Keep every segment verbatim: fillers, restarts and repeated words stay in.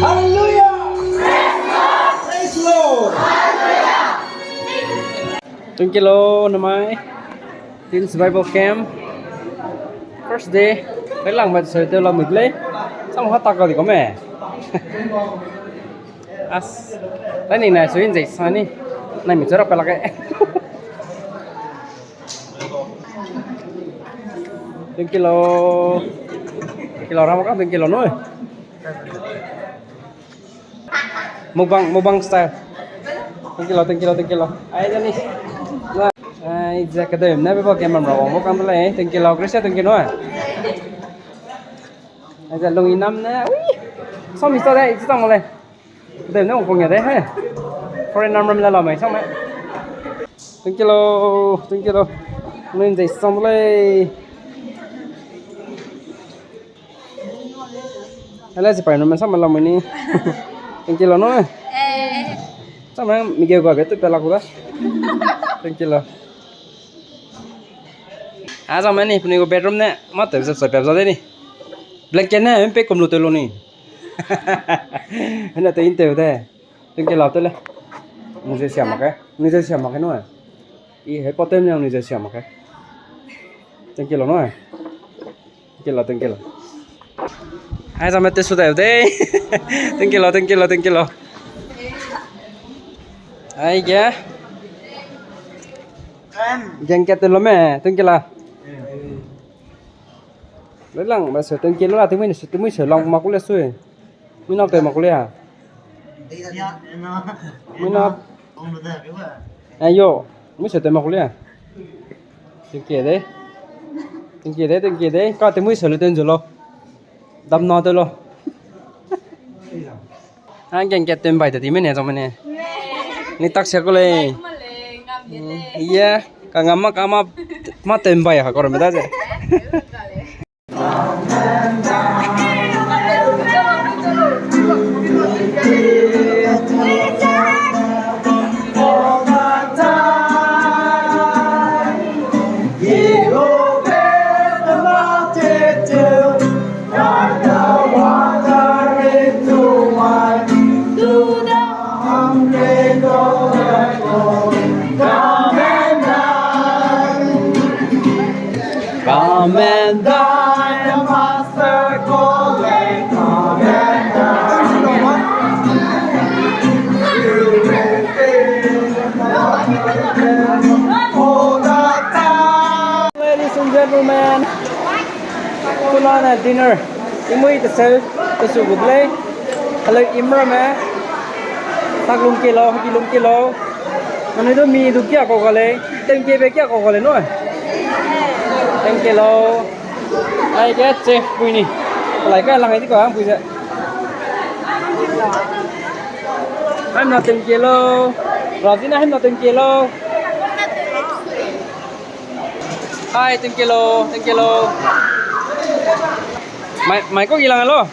Hallelujah! Praise Lord! Thank you, Lord, namai. Teens Bible Camp. First day. Rai lang ba soi te la mui le. Sam ha tak ka di ko me. As. Rai ni nai soi nzai sa ni. Nai mi chara pa la ke. Thank you, Lord. Thank you, Lord. Ram ka thank you, Lord, no. Mukbang, mukbang style. Thank you, Lord, thank you, Lord, thank you, Lord. Ai, jani. Ai, ja ka dai, na be ba ke mam ra, mo kam le. Thank you, Lord, Grace, thank you, no. Ai, ja lung inam ne. Ui. Som mi so dai, isi tang mo le. Dai ne ong kong ya dai, he. Foreign nam ram la la mai, som mai. Thank you, Lord, thank you, Lord. Nui dai som le. Ala si pai no men sama lamui ni. Thank you, Lord, no. Eh. Sama mi ge gua ge tu pe la ku da. Thank you, Lord. A, sama ni, puni gu bedroom ne, ma te sa pe za de ni. Blanket ne, pe kum lu te lo ni. Hena te in te de. Thank you, Lord, te le. Nui ze sia mak ke. Nui ze sia mak ke no. I he pa tem ne nui ze sia mak ke. Thank you, Lord, no. Thank you, Lord, thank you, Lord. Ai, zame te su dai de. Thank you, Lord, thank you, Lord, thank you, Lord. Ai, ge. Gen ke te lo me, thank you, Lord. Lo lang, ba se, thank you, Lord, la, te mui ne su, te mui se lang ma ku le sui. Mui nak te ma ku le a. Mui nak. Ayo, mui se te ma ku le a. Thank you de. Thank you de, thank you de. Ka te mui se lu ten zu lo. Dam na te lo. A gen ke tem bai te di me ne zong me ne. Ni tak se ku le. Ye, ka ngam ma ka ma, ma tem bai ha ko me da ze. Come and dine, the master calleth, come and dine. Ladies and gentlemen, tuna ne dinner. Imui te seu, te su gu de lei. Hello, imra me. Tak lung ke lau, haki lung ke lau. Nani du mi du kia kau ga lei. Teng ke be kia kau ga lei no. Teng ke lau. Ai ke chef pui ni. Lai ka lang ai di ka pui ze. Hai na teng ke lau. Razina hai na teng ke lau. Hai, thank you lo, thank you lo. Mai, mai ko ilang lo?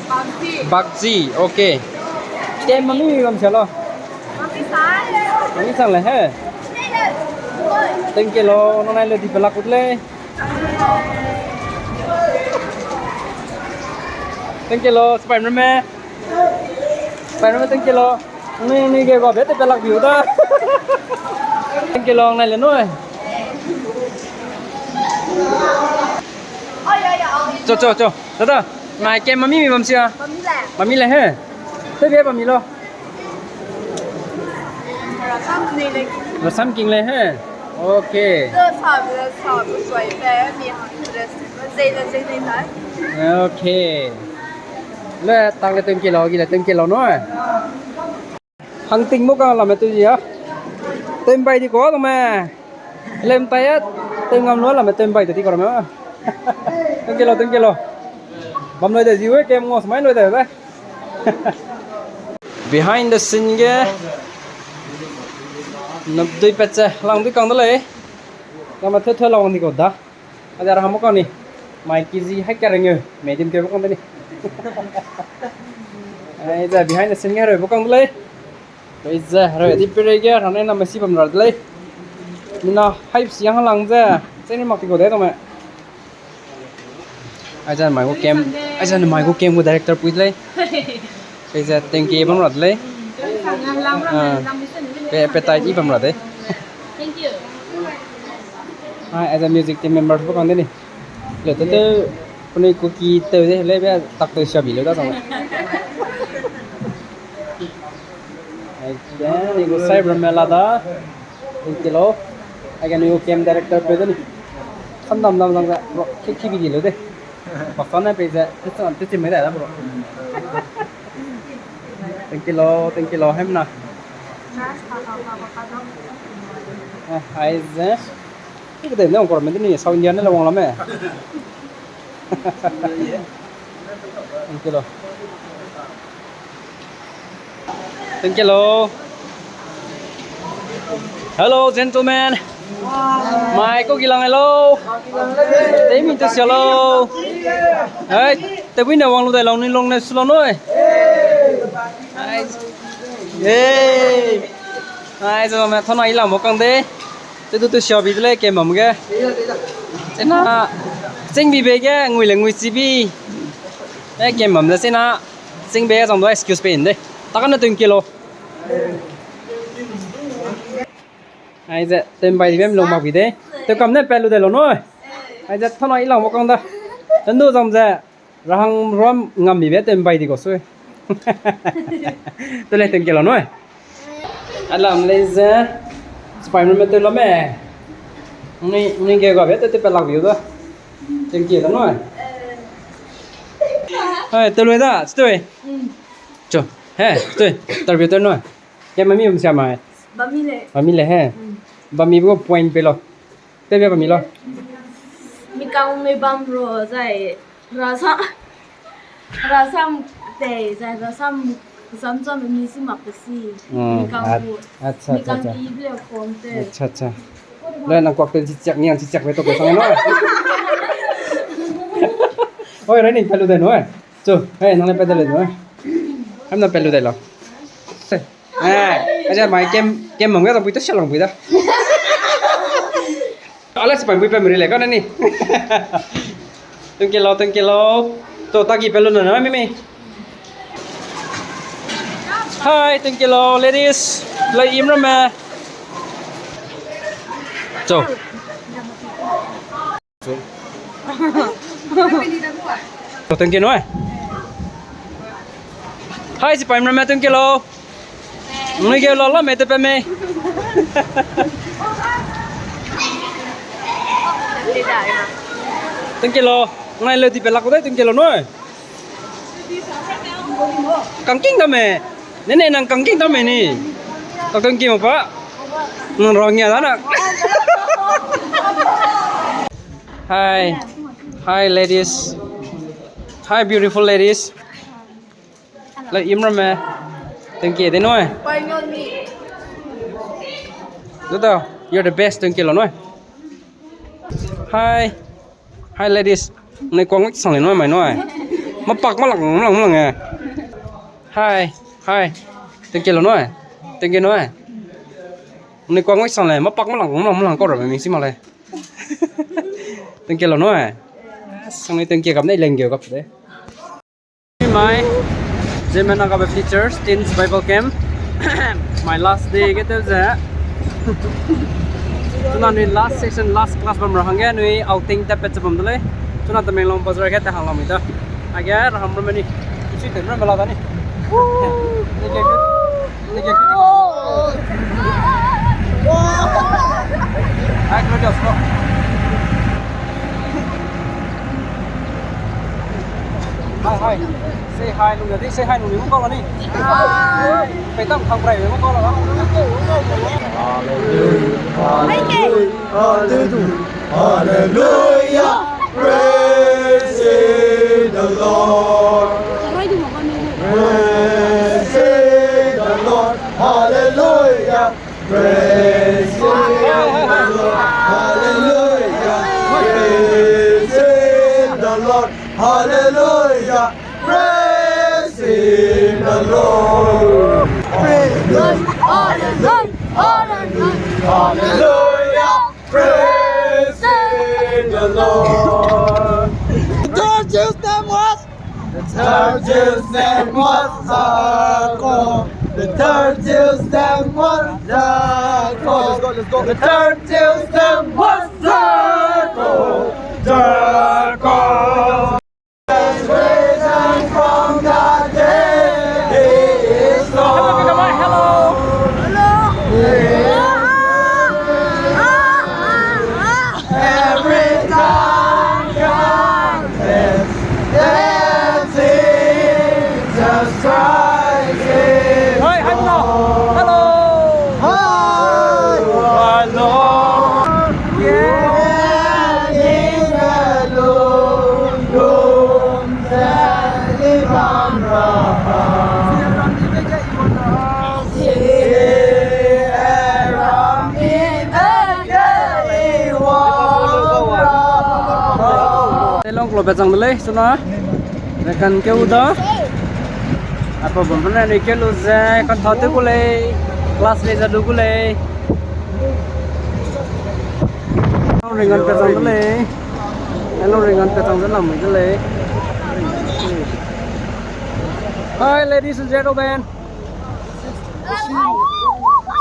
Bakji. Bakji, okay. Te mami mi bam sia lo. Mami sang. Mami sang le he. Thank you lo, nang nai le di pelak ut le. Thank you lo, Spider-Man. Spider-Man, thank you lo. Ni, ni ge ba bete pelak biu da. Thank you lo, nai le noi. Cho, cho, cho. Dada, nai ke mami mi bam sia. Mami le. Mami le he. Te be mami lo. Rasam ni le. Rasam king le he. Okay. Lo sa, lo sa, lo suai pe mi hang interest. Zei le zei nei tai. Okay. Le, tang le thank you lo, gi le thank you lo noi. Hang ting mo ka la me tu ya. Tem bai di ko lo me. Lem tai ya. Tem ngam lo la me tem bai di ko me. Thank you lo, thank you lo. Bam lo de ji we kem ngos mai lo de. Behind the scene ge. Nap dui pet se lang dui kang de lei. Ka ma theu theu lang di ko da. Ajar hamu kang ni. Mai K G hai ka reng eu. Medium ke kang de ni. Aize behind the scene ge hereu bu kang de lei. Aize hereu di pere ge rang ne na mesi bam ra de lei. Mina hype siang lang ze. Cheni mak ti gu de tome. Aize mai gu cam, aize mai gu cam gu director pui de lei. Aize thank you bam ra de lei. Ah, pe, pe tai i bam ra de. Thank you. Ai, aize music team members bu kang de ni. Le te te, penui kuki tew de, le be tak tew siabi le da sang. Ai, ni gu sai bram me la da. Thank you lo. Ai ga ni gu cam director pe de ni. Khan dam dam dam ga, bro, ki ki bi di lo de. Bak sa ne pe ze, te chang, te chim me da da, bro. Thank you lo, thank you lo, hem na. Ah, aize. Ki de ne ong kor me de ni, South India ne la wang la me. Thank you lo. Thank you lo. Hello, gentlemen. Mai ko gilang hello. Temi te sialo. Ai, te bui ne wang lu dai long ni long ne sulo noi. Ai. Ei. Ai, zo me thona i lam mo kang de. Te du tu siabi de le ke mam ge. Chena. Ching bi be ge ngui le ngui chi bi. E ke mam de chena. Ching be zang du excuse pe in de. Ta ka na tun ke lo. Aize, tem bai di bem lo mak bi de. Te kam ne pe lu de lo noi. Aize, thona i lang mo kang da. Ten du zang ze. Rahang ruam ngam mi be tem bai di ko sui. Te le tem ke lo noi. Alam le ze. Spy me te lo me. Ni, ni ge ga be te te pe lak bi da. Tem ke da noi. Hai, te lo da, stoi. Cho, he, stoi. Tarbi te noi. Ke mami um sia mai. Bami le. Bami le he. Bami bu point pe lo. Te be bami lo. Mi kang me bam ro zai. Rasam, rasam te, zai rasam, rasam zam mi si mak pe si. Hmm, mi kang at-, bu. Acha, mi acha, kang acha. Ki ble form te. Acha, acha. Le nang kuak te chichiak, niang chichiak be to ko sang no. Oi, Rani, pe lu de no, eh. Chu, eh, nang le pe de le no, eh. Ham na pe lu de lo. Eh, aja mai kem, kem mong ga pui to shalang pui da. Alex, pai pui pe meri le ka na ni. Thank you lo, thank you lo. To, ta ki pe lo na, na, mi, mi. Hi, thank you lo, ladies. Lai im ram me. Cho. Cho, thank you noi. Hi, si pai mram me thank you lo. Nui ge lo lo me te pe me. Thank you lo. Ngai lo di pe lak ko dai thank you lo noi. Kangking da me. Nene nang kangking da me ni. Kangking mo pa. Nang rong ya da na. Hi. Hi, ladies. Hi, beautiful ladies. Lai im ram me. Thank you de noi. Duda, you're the best. Thank you lo noi. Hi. Hi, ladies. Nui kuang wik sang le noi mai noi. Mapak malang malang malang eh. Hi. Hi. Thank you lo noi. Thank you noi. Nui kuang wik sang le mapak malang malang malang ko ra me ming si ma le. Thank you lo noi. Sang ni thank you kap nei leng ge kap de. Mai, Zemena Naga Baptist Church, Teens Bible Camp. My last day ke te ze. Chuna nui last session, last class bam ra hangge nui outing te pet ze bam de lei. Chuna Tamenglong Bazar ke te hang lam mi da. Age ra ham ram ni. Chi te ram la da ni. Ni ke. Hi, hi. Say hi, nung de, say hi, nung nung kau la ni. Hi. Pe tam khang prai nung kau la. Hallelujah, hallelujah, hallelujah. Praise ye the Lord. Praise ye the Lord. Hallelujah. Praise ye the Lord. Hallelujah. Praise ye the Lord. Hallelujah. Praise him. The Lord. Praise the Lord. Hallelujah. Hallelujah. Praise the Lord. The third Jew's name was, the third Jew's name was Jacob. The third Jew's name was Jacob. Let's go, let's go, let's go. The third Jew's name was Jacob. Jacob. Risen from the dead, he is Lord. Hello, hello. Hello. Every tongue confess that Jesus Christ is Lord. Hi, hi, bro. Hello. Hi. Hello. Yeah. Long klo bechang de lei, suna. Rekan keu da. Apa bam ne ni keu lu ze, kan tha te gu lei. Class lei ze lu gu lei. Long ringan bechang de lei. Hello, ringan bechang ze lam de lei. Hi, ladies and gentlemen.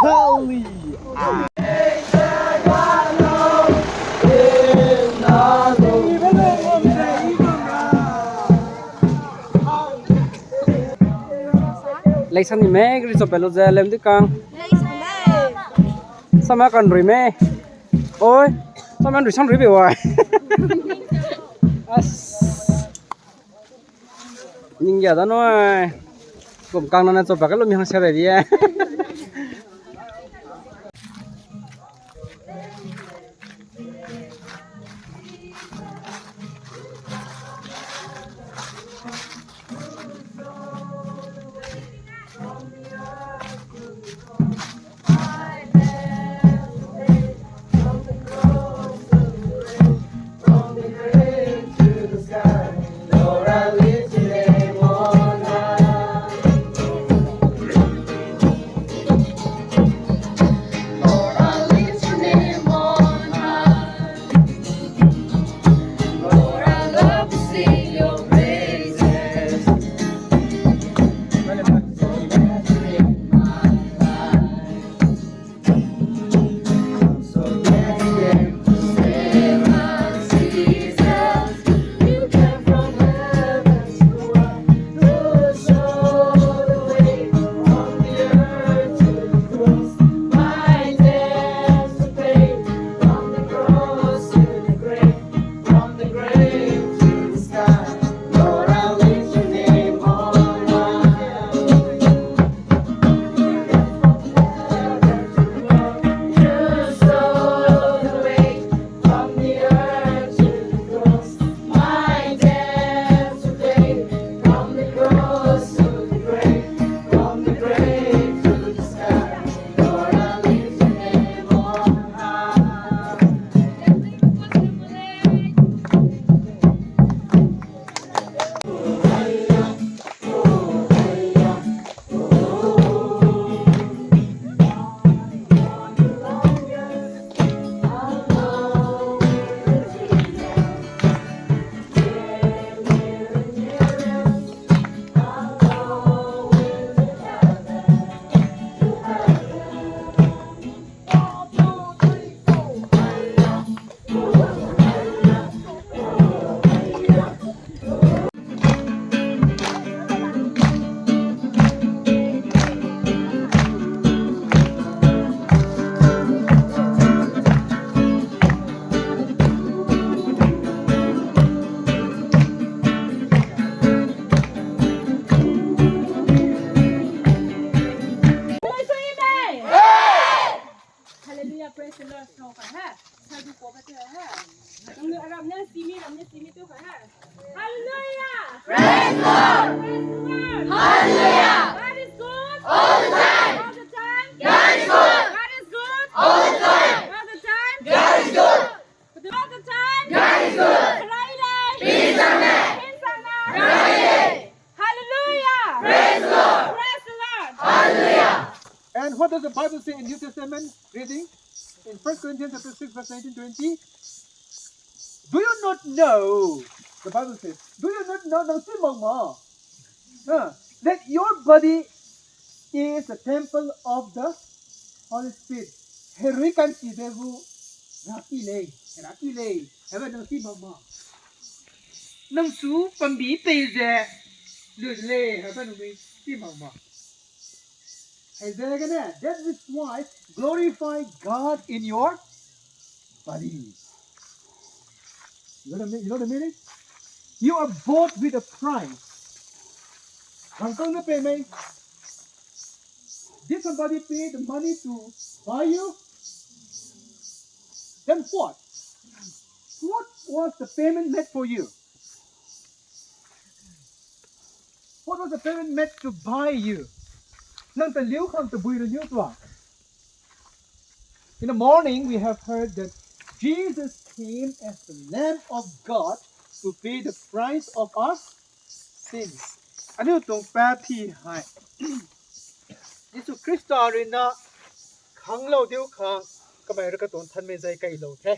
Charlie. Leisan ni me, gri so pelu ze lem di kang. Sama kan rui me. Oi, sama rui sam rui be wa. As. Ning ya da noi. Kum kang na na chopa ka lu mi hang sere di e. What does the Bible say in New Testament reading? In First Corinthians chapter six, verse nineteen, twenty. Do you not know? The Bible says, do you not know? Nang chi mak ma. Huh? That your body is a temple of the Holy Spirit. Herui kan chi de bu. Raki lei. Raki lei. Hebe nang chi mak ma. Nang su pambi pei ze. Lu lei. Hebe nang chi mak ma. That is why glorify God in your body. You know the, you know the meaning? You are bought with a price. Rangkâng ne pei mei. Did somebody pay the money to buy you? Then what? What was the payment made for you? What was the payment made to buy you? Nang te liu kang te bui re liu tua. In the morning, we have heard that Jesus came as the Lamb of God to pay the price of our sins. Aniu tung pa pi hai. Jisu Krista rina kang lau diu kang kamai re ka ton than me zai kai lau the.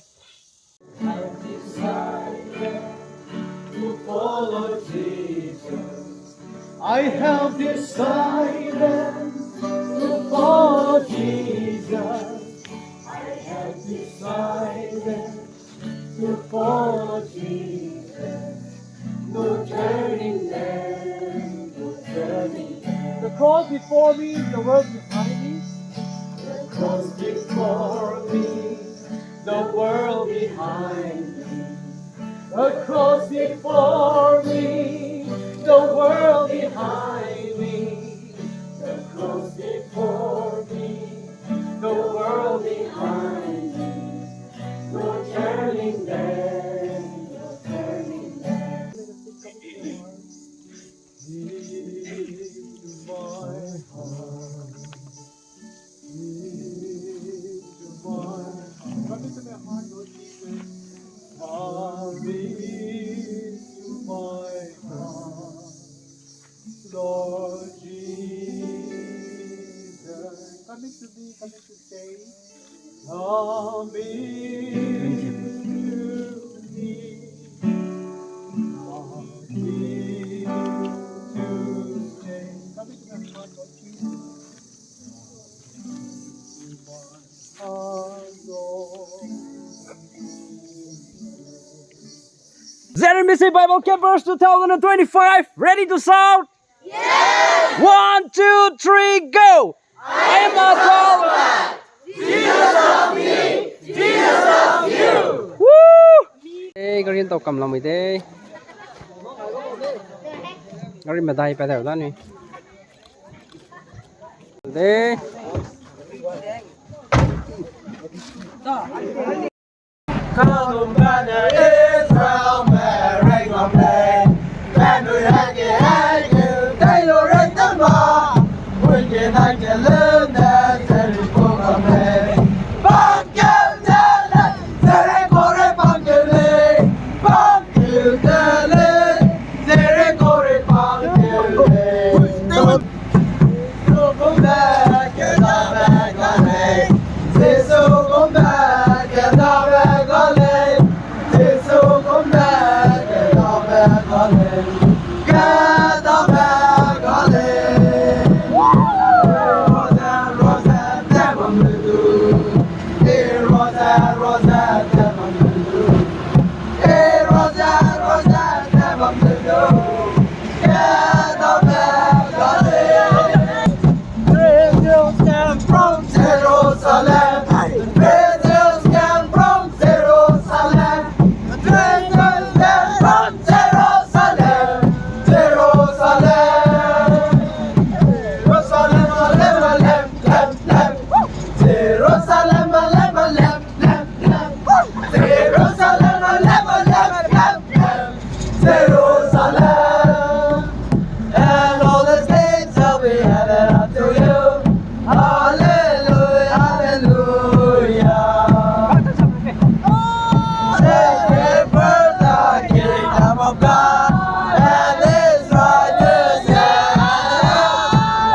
I have decided to follow Jesus. I have decided to follow Jesus. No turning back, no turning back. The cross before me, the world behind me. The cross before me, the world behind me. The cross before me, the world behind me. The cross before me, the world behind me. No turning back, no turning back. Into my heart. Into my heart. Come into my heart, Lord Jesus. Come into my heart, Lord Jesus. Come into me, come into stay. Come into me. Come into stay. Come into my heart, Lord Jesus. Z M B C Bible Campers two thousand twenty-five, ready to shout? Yes! One, two, three, go! I am a call. Jesus of me, Jesus of you. Woo! Eh, gari tau kam lamui de. Gari medai pa dau da ni. De. Angels come from Jerusalem. Angels come from Jerusalem. Angels come from Jerusalem. Jerusalem. Jerusalem, Jerusalem, Jerusalem, Jerusalem. Jerusalem, Jerusalem, Jerusalem, Jerusalem, Jerusalem. And all the states shall be added unto you. Hallelujah, hallelujah. Seek ye first the kingdom of God and his righteousness.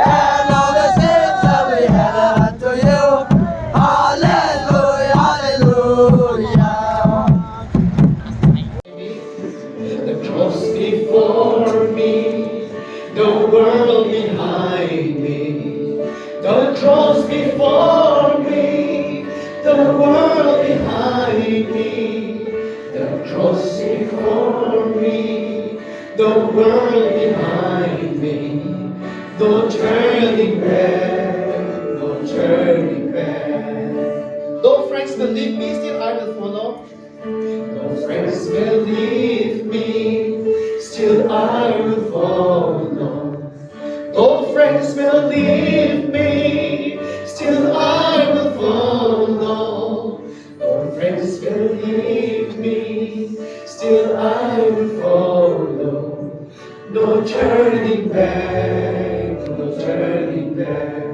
And all the states shall be added Before me, the world behind me, the cross before me, the world behind me. No turning back, no turning back. Though friends may leave me, still I will follow. Though friends may leave me, still I will follow. Though friends may leave me, still I will follow. Though friends may leave me, still I will follow. No turning back, no turning back.